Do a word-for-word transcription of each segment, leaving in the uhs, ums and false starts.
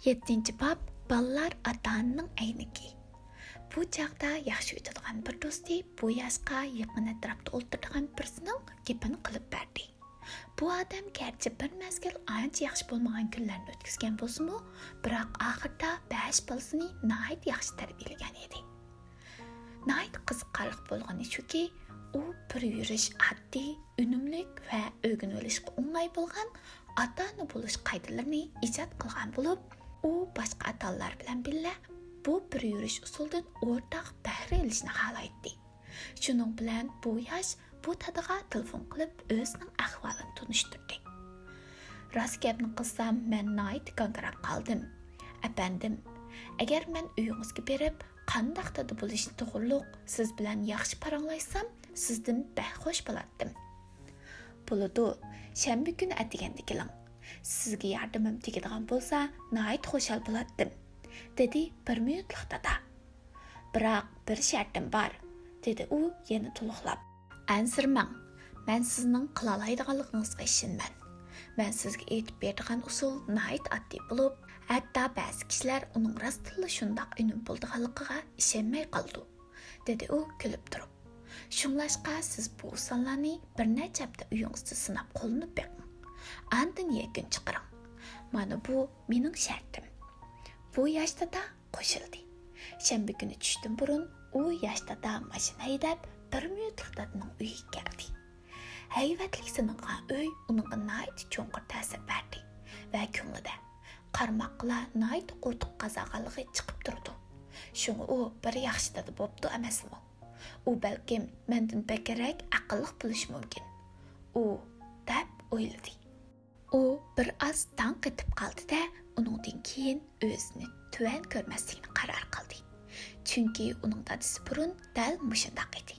يەتتىنچى باب، بالىلار ئاتا-ئانىنىڭ ئەينىكى. بۇ چاغدا ياخشى ئۆتىدىغان بىر دوستى بۇ ياشقا يېقىن ئەتراپتا ئولتۇرىدىغان بىرسىنىڭ گېپىنى قىلىپ بەردى. بۇ ئادەم گەرچە بىر مەزگىل ئانچە ياخشى بولمىغان كۈنلەرنى ئۆتكۈزگەن بولسىمۇ، بىراق ئاخىرىدا بەش بالىسىنى ناھايىتى ياخشى تەربىيەلىگەن ئىدى. ناھايىتى قىزىقارلىق بولغىنى شۇكى، ئۇ بىر يۈرۈش ئاددىي، ئۈنۈملۈك ۋە ئۆگىنىۋېلىشقا ئوڭاي بولغان ئاتا-ئانا بولۇش قائىدىلىرىنى ئىجاد قىلغان بولۇپ، ئۇ باشقا ئاتا-ئانىلار بىلەن بىللە بۇ بىر يۈرۈش ئۇسۇلدىن ئورتاق بەھرە ئېلىشنى خالايتتى. شۇنىڭ بىلەن بۇ ياش بۇ دادىغا تېلېفون قىلىپ ئۆزىنىڭ ئەھۋالىنى تونۇشتۇردى. راست گەپنى قىلسام، مەن ناھايىتى گاڭگىراپ قالدىم. ئەپەندىم، ئەگەر مەن ئۆيىڭىزگە بېرىپ، قانداق دادا بولۇشنى توغرۇلۇق سىز بىلەن ياخشى پاراڭلاشسام، سىزدىن بەك خوش بولاتتىم. بولىدۇ، شەنبە كۈنى ئەتىگەندە كېلىڭ. سىزگە ياردىمىم تېگىدىغان بولسا، ناھايىتى خۇشال بولاتتىم، دېدى بىر مىنۇتلۇق دادا. بىراق، بىر شەرتىم بار، دېدى ئۇ يەنە تولۇقلاپ. ئەنسىرىمەڭ، مەن سىزنىڭ قىلالايدىغانلىقىڭىزغا ئىشىنىمەن. مەن سىزگە ئېيتىپ بېرىدىغان ئۇسۇل ناھايىتى ئاددىي بولۇپ، ھەتتا بەزى كىشىلەر ئۇنىڭ راستتىنلا شۇنداق ئۈنۈم بولىدىغانلىقىغا ئىشەنمەي قالىدۇ، دېدى ئۇ كۈلۈپ تۇرۇپ. شۇڭلاشقا سىز بۇ ئۇسۇللارنى بىر نەچچە ھەپتە ئۆيىڭىزدە سىناپ قوللىنىپ بېقىڭ. ئاندىن يەكۈن چىقىرىڭ. مانا بۇ مېنىڭ شەرتىم. بۇ ياش دادا قوشۇلدى. شەنبە كۈنى چۈشتىن بۇرۇن ئۇ ياش دادا ماشىنا ھەيدەپ، بىر مىنۇتلۇق دادىنىڭ ئۆيىگە كەلدى. ھەيۋەتلىك سېلىنغان ئۆي ئۇنىڭغا ناھايىتى چوڭقۇر تەسىر بەردى ۋە كۆڭلىدە، قارىماققىلا ناھايىتى قولتۇق قازانغانلىقى چىقىپ تۇرىدۇ. شۇڭا ئۇ بىر ياخشى دادا بوپتۇ ئەمەسمۇ؟ ئۇ بەلكىم مەندىن بەكرەك ئەقىللىق بولۇشى مۇمكىن، ئۇ، دەپ ئويلىدى. ئۇ بىر ئاز داڭ قېتىپ قالدى-دە، ئۇنىڭدىن كېيىن ئۆزىنى تۆۋەن كۆرمەسلىكنى قارار قىلدى. چۈنكى ئۇنىڭ دادىسى بۇرۇن دەل مۇشۇنداق ئىدى.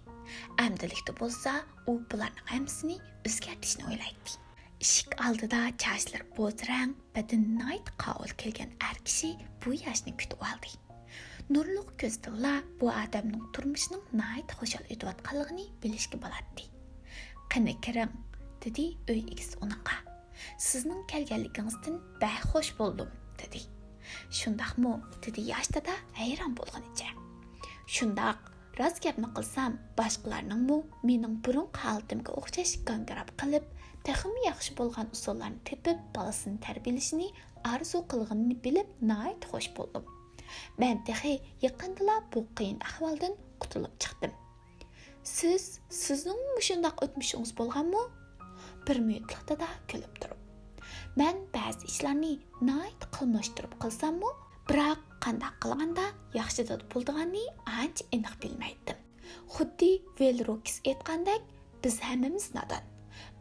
ئەمدىلىكتە بولسا ئۇ بۇلارنىڭ ھەممىسىنى ئۆزگەرتىشنى ئويلايتتى. ئىشىك ئالدىدا چاچلىرى بوز رەڭ، بەدىنى ناھايىتى قاۋۇل كىيگەن ئەر كىشى بۇ ياشنى كۈتۈۋالدى. نۇرلۇق كۆزىدىنلا بۇ ئادەمنىڭ تۇرمۇشىنىڭ ناھايىتى خۇشال ئۆتۈۋاتقانلىقىنى بىلىشكە بولاتتى. قېنى كىرىڭ، دېدى ئۆي ئىگىسى ئۇنىڭغا. سىزنىڭ كەلگەنلىكىڭىزدىن بەك خوش بولدۇم، دېدى. شۇنداقمۇ؟ دېدى ياش دادا ھەيران بولغىنىچە. شۇنداق، راست گەپنى قىلسام، باشقىلارنىڭمۇ مېنىڭ بۇرۇنقى ھالىتىمگە ئوخشاش گاڭگىراپ قېلىپ، تېخىمۇ ياخشى بولغان ئۇسۇللارنى تېپىپ، بالىسىنى تەربىيەلىشىنى ئارزۇ قىلغىنىنى بىلىپ ناھايىتى خوش بولدۇم. مەن تېخى يېقىندىلا بۇ قىيىن ئەھۋالدىن قۇتۇلۇپ چىقتىم. سىز، سىزنىڭمۇ مۇشۇنداق ئۆتمۈشىڭىز بولغانمۇ؟ بىر مىنۇتلۇق دادا كۈلۈپ تۇرۇپ. مەن بەزى ئىشلارنى ناھايىتى قىلماشتۇرۇپ قىلساممۇ، بىراق قانداق قىلغاندا ياخشى دادا بولىدىغاننى ئانچە ئېنىق بىلمەيتتىم. خۇددى ۋېل روكس ئېيتقاندەك، بىز ھەممىمىز نادان.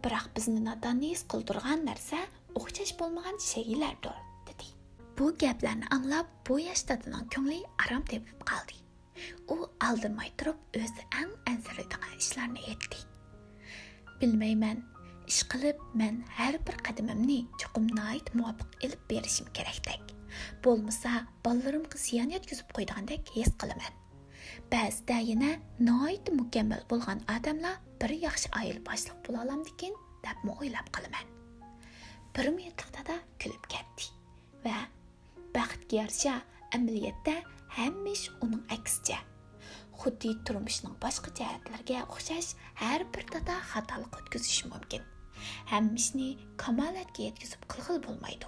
بىراق بىزنى نادان ھېس قىلدۇرغان نەرسە ئوخشاش بولمىغان شەيئىلەردۇر، دېدى. بۇ گەپلەرنى ئاڭلاپ، بۇ ياش دادىنىڭ كۆڭلى ئارام تېپىپ قالدى. ئۇ ئالدىرىماي تۇرۇپ ئۆزى ئەڭ ئەنسىرەيدىغان ئىشلارنى ئېيتتى. بىلمەيمەن، ئىشقىلىپ مەن ھەر بىر قەدىمىمنى چوقۇم ناھايىتى مۇۋاپىق ئېلىپ بېرىشىم كېرەكتەك. بولمىسا بالىلىرىمغا زىيان يەتكۈزۈپ قويىدىغاندەك ھېس قىلىمەن. بەزىدە يەنە ناھايىتى مۇكەممەل بولغان ئادەملا بىر ياخشى ئائىلە باشلىقى بولالامدىكىن دەپمۇ ئويلاپ قالىمەن. بىر مىنۇتلۇق دادا كۈلۈپ كەتتى ۋە بەختكە يارىشا، ئەمەلىيەتتە ھەممە ئىش ئۇنىڭ ئەكسىچە. خۇددى تۇرمۇشنىڭ باشقا جەھەتلىرىگە ئوخشاش ھەر بىر دادا خاتالىق ئۆتكۈزۈشى مۇمكىن. ھەممە ئىشنى كامالەتكە يەتكۈزۈپ قىلغىلى بولمايدۇ.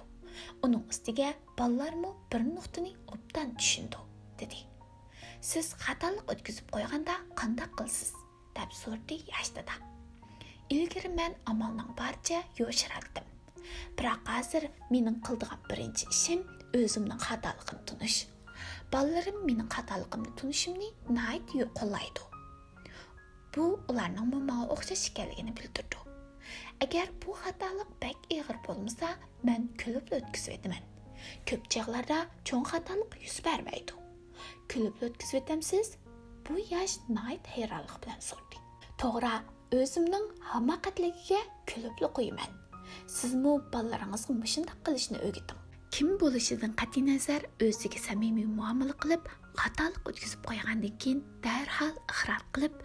ئۇنىڭ ئۈستىگە بالىلارمۇ بىر نۇقتىنى ئوبدان چۈشىنىدۇ، دېدى. سىز خاتالىق ئۆتكۈزۈپ قويغاندا قانداق قىلىسىز؟ دەپ سورىدى ياش دادا. ئىلگىرى مەن ئامالنىڭ بارىچە يوشۇراتتىم. بىراق ھازىر مېنىڭ قىلىدىغان بىرىنچى ئىشىم ئۆزۈمنىڭ خاتالىقىنى تونۇش. بالىلىرىم مېنىڭ خاتالىقىمنى تونۇشۇمنى ناھايىتى يو-، قوللايدۇ. بۇ ئۇلارنىڭمۇ ماڭا ئوخشاش ئىكەنلىكىنى بىلدۈرىدۇ. ئەگەر بۇ خاتالىق بەك ئېغىر بولمىسا، مەن كۈلۈپلا ئۆتكۈزۈۋېتىمەن. كۆپ چاغلاردا چوڭ خاتالىق يۈز بەرمەيدۇ. كۈلۈپلا ئۆتكۈزۈۋېتەمسىز؟ بۇ ياش ناھايىتى ھەيرانلىق بىلەن سورىدى. توغرا، ئۆزۈمنىڭ ھاماقەتلىكىگە كۈلۈپلا قويىمەن. سىزمۇ بالىلىرىڭىزغا مۇشۇنداق قىلىشنى ئۆگىتىڭ. كىم بولۇشىدىن قەتئىينەزەر، ئۆزىگە سەمىمىي مۇئامىلە قىلىپ، خاتالىق ئۆتكۈزۈپ قويغاندىن كېيىن دەرھال ئىقرار قىلىپ،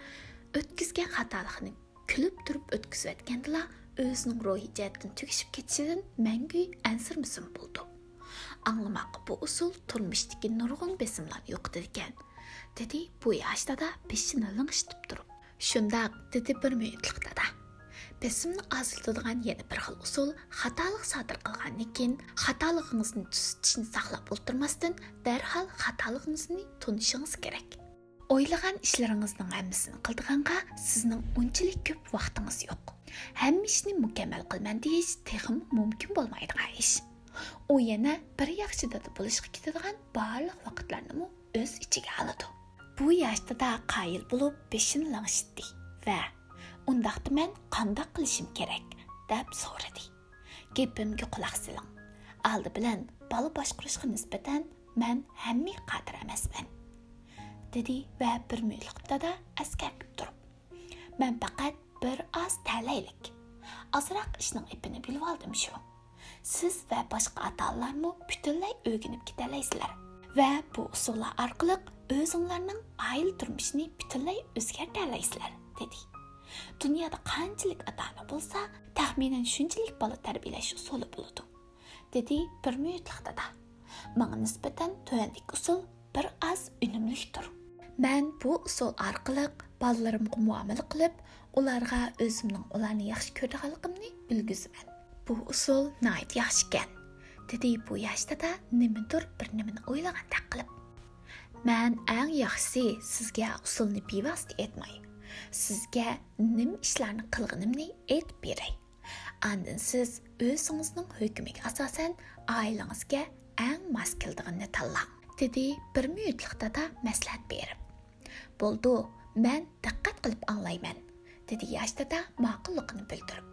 ئۆتكۈزگەن خاتالىقىنى كۈلۈپ تۇرۇپ ئۆتكۈزۈۋەتكەندىلا، ئۆزىنىڭ روھىي جەھەتتىن تۈگىشىپ كېتىشىدىن مەڭگۈ ئەنسىرىمىسىمۇ بولىدۇ. ئاڭلىماققا بۇ ئۇسۇل تۇرمۇشتىكى نۇرغۇن بېسىملارنى يوقىتىدىكەن، دېدى بۇ ياش دادا بېشىنى لىڭشىتىپ تۇرۇپ. شۇنداق، دېدى بىر مىنۇتلۇق دادا. بېسىمنى ئازلىتىدىغان يەنە بىر خىل ئۇسۇل، خاتالىق سادىر قىلغاندىن كېيىن خاتالىقىڭىزنى تۈزىتىشنى ساقلاپ ئولتۇرماستىن، دەرھال خاتالىقىڭىزنى تونۇشىڭىز كېرەك. ئويلىغان ئىشلىرىڭىزنىڭ ھەممىسىنى قىلىدىغانغا سىزنىڭ ئۇنچىلىك كۆپ ۋاقتىڭىز يوق. ھەممە ئىشنى مۇكەممەل قىلىمەن دېيىش تېخىمۇ مۇمكىن بولمايدىغان ئىش. ئۇ يەنە بىر ياخشى دادا بولۇشقا كېتىدىغان بارلىق ۋاقىتلارنىمۇ ئۆز ئىچىگە ئالىدۇ. بۇ ياش دادا قايىل بولۇپ بېشىنى لىڭشىتتى ۋە، ئۇنداقتا مەن قانداق قىلىشىم كېرەك؟ دەپ سورىدى. گېپىمگە قۇلاق سېلىڭ. ئالدى بىلەن بالا باشقۇرۇشقا نىسبەتەن مەن ھەممىگە قادىر ئەمەسمەن، دېدى ۋە بىر مىنۇتلۇق دادا ئەسكەرتىپ تۇرۇپ، مەن پەقەت بىر ئاز تەلەيلىك، ئازراق ئىشنىڭ ئېپىنى بىلىۋالدىم شۇ. سىز ۋە باشقا ئاتا-ئانىلارمۇ پۈتۈنلەي ئۆگىنىپ كېتەلەيسىلەر ۋە بۇ ئۇسۇللار ئارقىلىق ئۆزۈڭلارنىڭ ئائىلە تۇرمۇشىنى پۈتۈنلەي ئۆزگەرتەلەيسىلەر، دېدى. دۇنيادا قانچىلىك ئاتا-ئانا بولسا، تەخمىنەن شۇنچىلىك بالا تەربىيەلەش ئۇسۇلى بولىدۇ، دېدى بىر مىنۇتلۇق دادا. ماڭا نىسبەتەن تۆۋەندىكى ئۇسۇل بىر ئاز ئۈنۈملۈكتۇر. مەن بۇ ئۇسۇل ئارقىلىق بالىلىرىمغا مۇئامىلە قىلىپ، ئۇلارغا ئۆزۈمنىڭ ئۇلارنى ياخشى كۆرىدىغانلىقىمنى بىلگۈزىمەن. بۇ ئۇسۇل ناھايىتى ياخشىكەن، دېدى بۇ ياش دادا نېمىدۇر بىر نېمىنى ئويلىغاندەك قىلىپ. مەن ئەڭ ياخشىسى سىزگە ئۇسۇلنى بىۋاسىتە ئېيتماي، سىزگە نېمە ئىشلارنى قىلغىنىمنى ئېيتىپ بېرەي. ئاندىن سىز ئۆزىڭىزنىڭ ھۆكمىگە ئاساسەن ئائىلىڭىزگە ئەڭ ماس كېلىدىغىنىنى تاللاڭ، دېدى بىر مىنۇتلۇق دادا مەسلىھەت بېرىپ. بولدى، مەن دىققەت قىلىپ ئاڭلايمەن، دېدى ياش دادا ماقۇللۇقىنى بىلدۈرۈپ.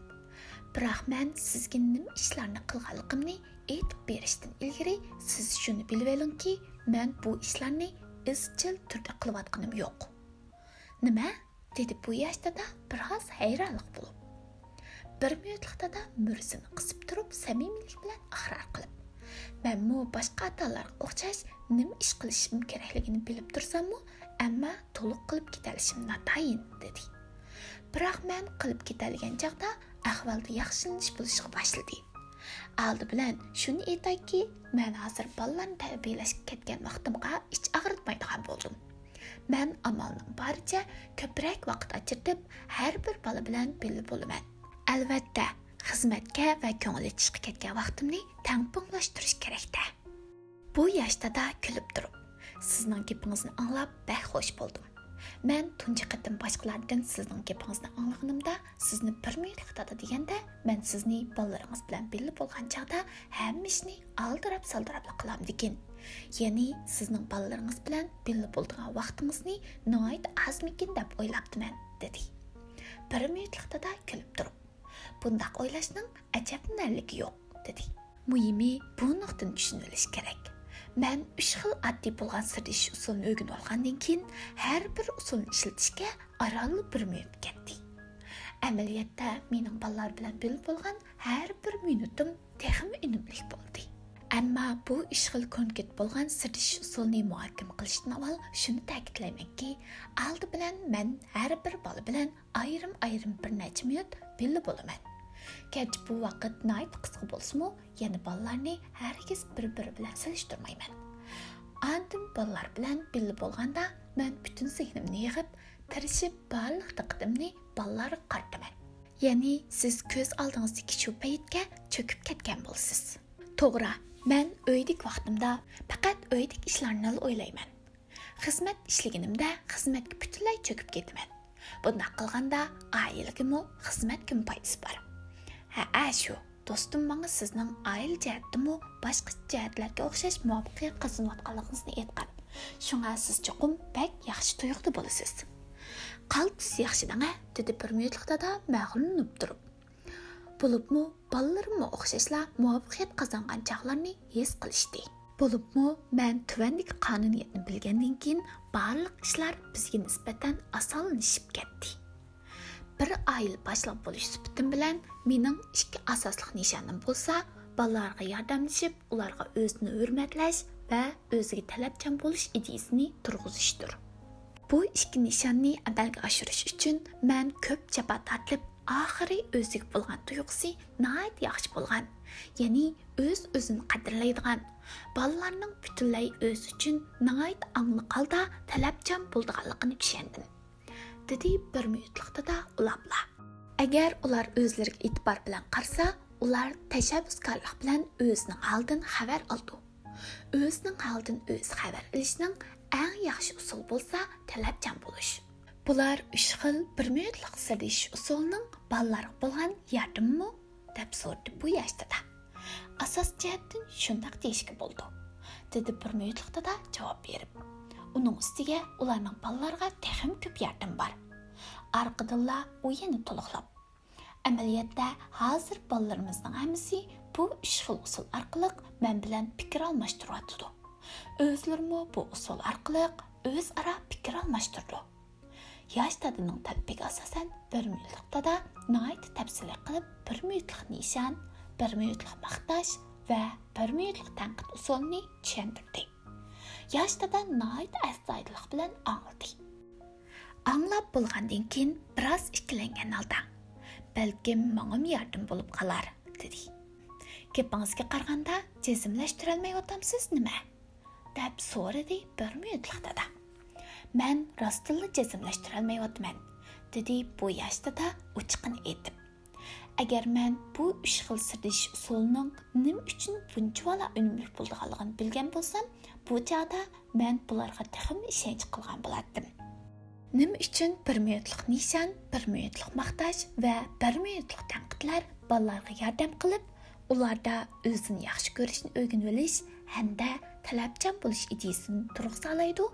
بىراق مەن سىزگە نېمە ئىشلارنى قىلغانلىقىمنى ئېيتىپ بېرىشتىن ئىلگىرى سىز شۇنى بىلىۋېلىڭكى، مەن بۇ ئىشلارنى ئىزچىل تۈردە قىلىۋاتقىنىم يوق. نېمە؟ دېدى بۇ ياش دادا بىر ئاز ھەيرانلىق بولۇپ. بىر مىنۇتلۇق دادا مۈرىسىنى قىسىپ تۇرۇپ سەمىمىيلىك بىلەن ئىقرار قىلىپ، مەنمۇ باشقا ئاتا-ئانىلارغا ئوخشاش نېمە ئىش قىلىشىم كېرەكلىكىنى بىلىپ تۇرساممۇ، ئەمما تولۇق قىلىپ كېتەلىشىم ناتايىن، دېدى. بىراق مەن قىلىپ كېتەلىگەن چاغدا ئەھۋالدا ياخشىلىنىش بولۇشقا باشلىدى. ئالدى بىلەن شۇنى ئېيتايكى، مەن ھازىر بالىلارنى تەربىيەلەشكە كەتكەن ۋاقتىمغا ئىچ ئاغرىتمايدىغان بولدۇم. مەن ئامالنىڭ بارىچە كۆپرەك ۋاقىت ئاجرىتىپ، ھەر بىر بالا بىلەن بىللە بولىمەن. ئەلۋەتتە، خىزمەتكە ۋە كۆڭۈل ئېچىشقا كەتكەن ۋاقتىمنى تەڭپۇڭلاشتۇرۇش كېرەك-دە. بۇ ياش دادا كۈلۈپ تۇرۇپ، سىزنىڭ گېپىڭىزنى ئاڭلاپ بەك خوش بولدۇم. مەن تۇنجى قېتىم باشقىلاردىن سىزنىڭ گېپىڭىزنى ئاڭلىغىنىمدا، سىزنى بىر مىنۇتلۇق دادا دېگەندە، مەن سىزنى بالىلىرىڭىز بىلەن بىللە بولغان چاغدا ھەممە ئىشنى ئالدىراپ-سالدىراپلا قىلامدىكىن. يەنى سىزنىڭ بالىلىرىڭىز بىلەن بىللە بولىدىغان ۋاقتىڭىزنى ناھايىتى ئازمىكىن دەپ ئويلاپتىمەن، دېدى. بىر مىنۇتلۇق دادا كۈلۈپ تۇرۇپ، بۇنداق ئويلاشنىڭ ئەجەبلىنەرلىكى يوق، دېدى. مۇھىمى، بۇ نۇقتىنى چۈشىنىۋېلىش كېرەك. مەن ئۈچ خىل ئاددىي بولغان سىردىشىش ئۇسۇلىنى ئۆگىنىۋالغاندىن كېيىن، ھەر بىر ئۇسۇلنى ئىشلىتىشكە ئارانلا بىر مىنۇت كەتتى. ئەمەلىيەتتە، مېنىڭ بالىلار بىلەن بىللە بولغان ھەر بىر مىنۇتۇم تېخىمۇ ئۈنۈملۈك بولدى. ئەمما بۇ ئۈچ خىل كونكرېت بولغان سىردىشىش ئۇسۇلىنى مۇھاكىمە قىلىشتىن ئاۋۋال شۇنى تەكىتلەيمەنكى، ئالدى بىلەن مەن ھەر بىر بالا بىلەن ئايرىم-ئايرىم بىر نەچچە مىنۇت بىللە بولىمەن. گەرچە بۇ ۋاقىت ناھايىتى قىسقا بولسىمۇ، يەنە بالىلارنى ھەرگىز بىر-بىرى بىلەن سېلىشتۇرمايمەن. ئاندىن بالىلار بىلەن بىللە بولغاندا، مەن پۈتۈن زېھنىمنى يىغىپ، تىرىشىپ بارلىق دىققىتىمنى بالىلارغا قارىتىمەن. يەنى سىز كۆز ئالدىڭىزدىكى شۇ پەيتكە چۆكۈپ كەتكەن بولىسىز. توغرا، مەن ئۆيدىكى ۋاقتىمدا پەقەت ئۆيدىكى ئىشلارنىلا ئويلايمەن. خىزمەت ئىشلىگىنىمدە خىزمەتكە پۈتۈنلەي چۆكۈپ كېتىمەن. بۇنداق قىلغاندا ئائىلىگىمۇ، خىزمەتكىمۇ پايدىسى بار. ھەئە، شۇ. دوستۇم ماڭا سىزنىڭ ئائىلە جەھەتتىمۇ باشقا جەھەتلەرگە ئوخشاش مۇۋەپپەقىيەت قازىنىۋاتقانلىقىڭىزنى ئېيتقان. شۇڭا سىز چوقۇم بەك ياخشى تۇيغۇدا بولىسىز. قالتىس ياخشى دەڭە، دېدى بىر مىنۇتلۇق دادا مەغرۇرلىنىپ تۇرۇپ. بولۇپمۇ بالىلىرىممۇ ئوخشاشلا مۇۋەپپەقىيەت قازانغان چاغلارنى ھېس قىلىشتى. بولۇپمۇ مەن تۆۋەندىكى قانۇنىيەتنى بىلگەندىن كېيىن بارلىق ئىشلار بىزگە نىسبەتەن ئاسانلىشىپ كەتتى. بىر ئائىلە باشلىقى بولۇش سۈپىتىم بىلەن مېنىڭ ئىككى ئاساسلىق نىشانىم بولسا، بالىلارغا ياردەملىشىپ، ئۇلارغا ئۆزىنى ھۆرمەتلەش ۋە ئۆزىگە تەلەپچان بولۇش ئىدىيىسىنى تۇرغۇزۇشتۇر. بۇ ئىككى نىشاننى ئەمەلگە ئاشۇرۇش ئۈچۈن مەن كۆپ جاپا تارتىپ، ئاخىرى ئۆزىگە بولغان تۇيغۇسى ناھايىتى ياخشى بولغان، يەنى ئۆز-ئۆزىنى قەدىرلەيدىغان، بالىلارنىڭ پۈتۈنلەي ئۆزى ئۈچۈن ناھايىتى ئاڭلىق ھالدا تەلەپچان بولىدىغانلىقىنى چۈشەندىم، دېدى بىر مىنۇتلۇق دادا ئۇلاپلا. ئەگەر ئۇلار ئۆزلىرىگە ئېتىبار بىلەن قارىسا، ئۇلار تەشەببۇسكارلىق بىلەن ئۆزىنىڭ ھالىدىن خەۋەر ئالىدۇ. ئۆزىنىڭ ھالىدىن ئۆزى خەۋەر ئېلىشنىڭ ئەڭ ياخشى ئۇسۇلى بولسا تەلەپچان بولۇش. بۇلار ئۈچ خىل بىر مىنۇتلۇق سىردىشىش ئۇسۇلىنىڭ بالىلارغا بولغان ياردىمىمۇ؟ دەپ سورىدى بۇ ياش دادا. ئاساسىي جەھەتتىن شۇنداق دېيىشكە بولىدۇ، دېدى بىر مىنۇتلۇق دادا جاۋاب بېرىپ. ئۇنىڭ ئۈستىگە ئۇلارنىڭ بالىلارغا تېخىمۇ كۆپ ياردىمى بار. ئارقىدىنلا ئۇ يەنە تولۇقلاپ، ئەمەلىيەتتە ھازىر بالىلىرىمىزنىڭ ھەممىسى بۇ ئۈچ خىل ئۇسۇل ئارقىلىق مەن بىلەن پىكىر ئالماشتۇرۇۋاتىدۇ. ئۆزلىرىمۇ بۇ ئۇسۇل ئارقىلىق ئۆزئارا پىكىر ئالماشتۇرىدۇ. ياش دادىنىڭ تەلىپىگە ئاساسەن، بىر مىنۇتلۇق دادا ناھايىتى تەپسىلىي قىلىپ بىر مىنۇتلۇق نىشان، بىر مىنۇتلۇق ماختاش ۋە بىر مىنۇتلۇق تەنقىد ئۇسۇلىنى چۈشەندۈردى. ياش دادا ناھايىتى ئەستايىدىللىق بىلەن ئاڭلىدى. ئاڭلاپ بولغاندىن كېيىن بىراز ئىككىلەنگەن ھالدا، بەلكىم ماڭىمۇ ياردىمى بولۇپ قالار، دېدى. گېپىڭىزگە قارىغاندا جەزملەشتۈرەلمەيۋاتامسىز نېمە؟ دەپ سورىدى بىر مىنۇتلۇق دادا. مەن راستتىنلا جەزملەشتۈرەلمەيۋاتىمەن، دېدى بۇ ياش دادا ئوچۇقىنى ئېيتىپ. ئەگەر مەن بۇ ئۈچ خىل سىردىشىش ئۇسۇلىنىڭ نېمە ئۈچۈن بۇنچىۋالا ئۈنۈملۈك بولىدىغانلىقىنى بىلگەن بولسام، بۇ چاغدا مەن بۇلارغا تېخىمۇ ئىشەنچ قىلغان بولاتتىم. نېمە ئۈچۈن بىر مىنۇتلۇق نىشان، بىر مىنۇتلۇق ماختاش ۋە بىر مىنۇتلۇق تەنقىدلەر بالىلارغا ياردەم قىلىپ، ئۇلاردا ئۆزىنى ياخشى كۆرۈشنى ئۆگىنىۋېلىش ھەمدە تەلەپچان بولۇش ئىدىيىسىنى تۇرغۇزالايدۇ؟